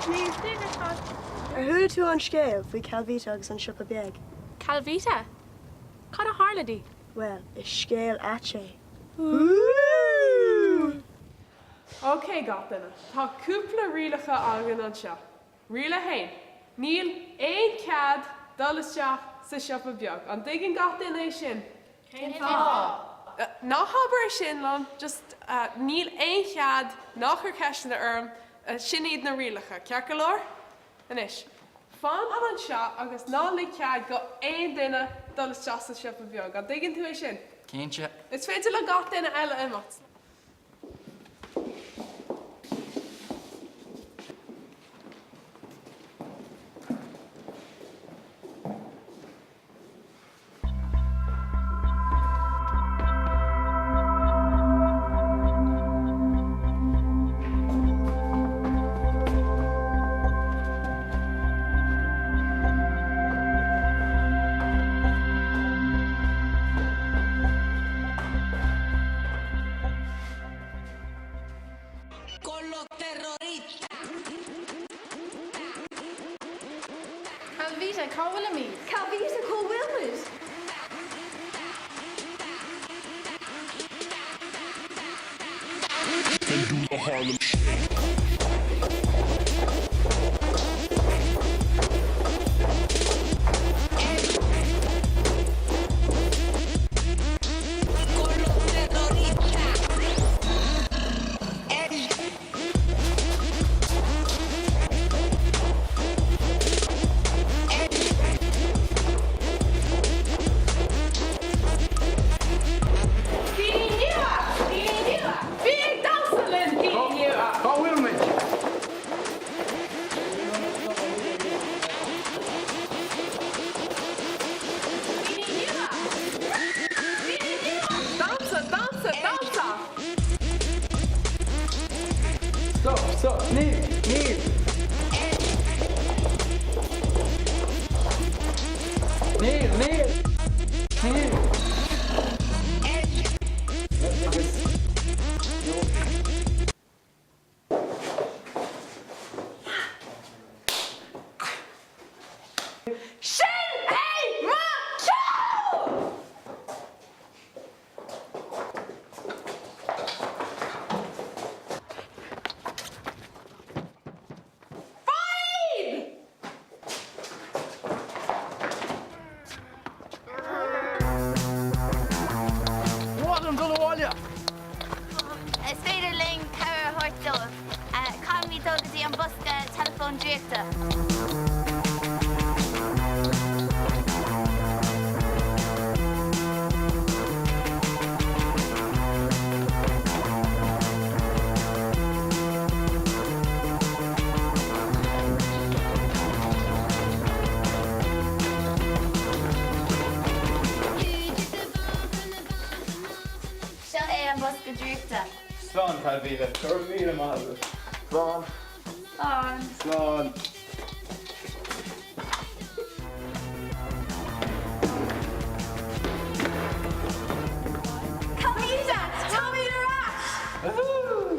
Níl. Dia ar fad. Ar chuala tú an scéal faoi Calvita agus an siopa beag? Calvita? Cad a tharla di? Bhuel, is scéal ait é. Ooh! Ok gach duine, tá cúpla rialacha againn anseo. Riail 1, Níl aon cead dul isteach sa siopa beag. An dtuigeann gach duine é sin? Cén fáth? Ná habair é sin liom, just níl aon chead, ná cuir ceisteanna orm, sin iad na rialacha, ceart go leor? Anois, fan anseo agus ná lig cead go aon duine dul isteach sa siopa beag, an dtuigeann tú é sin? Cinnte. Is féidir le gach duine eile imeacht. Calvita, cá bhfuilimid? Calvita, cá bhfuil muid? Daoine nua! Daoine nua! Bí ag damhsa linn, daoine nua! Cá bhfuil muid? Daoine nua! Daoine nua! Damhsa, damhsa, damhsa! Stop, stop, níl, níl. Níl, níl, níl. Agus, nó. Sin é mo cheol! Fine! Mhaith liom dul abhaile! Is féidir linn cabhair a thabhairt dóibh. Caithfimid dul go dtí an bosca teileafóin draíochta. Seo é an bosca draíochta. Slán, Calvita. Go raibh míle maith agat. Slán. Slán. Slán. Calvita, táimid ar ais! Woohoo!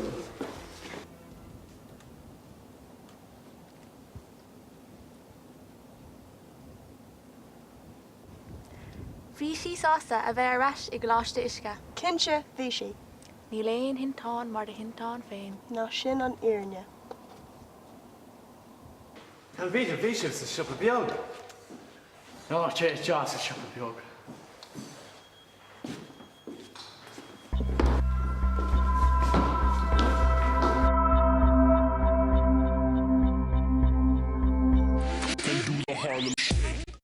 Bhí sí sásta a bheith ar ais i gColáiste Uisce. Cinnte, bhí sí. Níl aon tinteán mar do thinteán féin. Nó sin an fhírinne. Calvita, bhí sibh sa siopa beag. Ná téigh isteach sa siopa beag.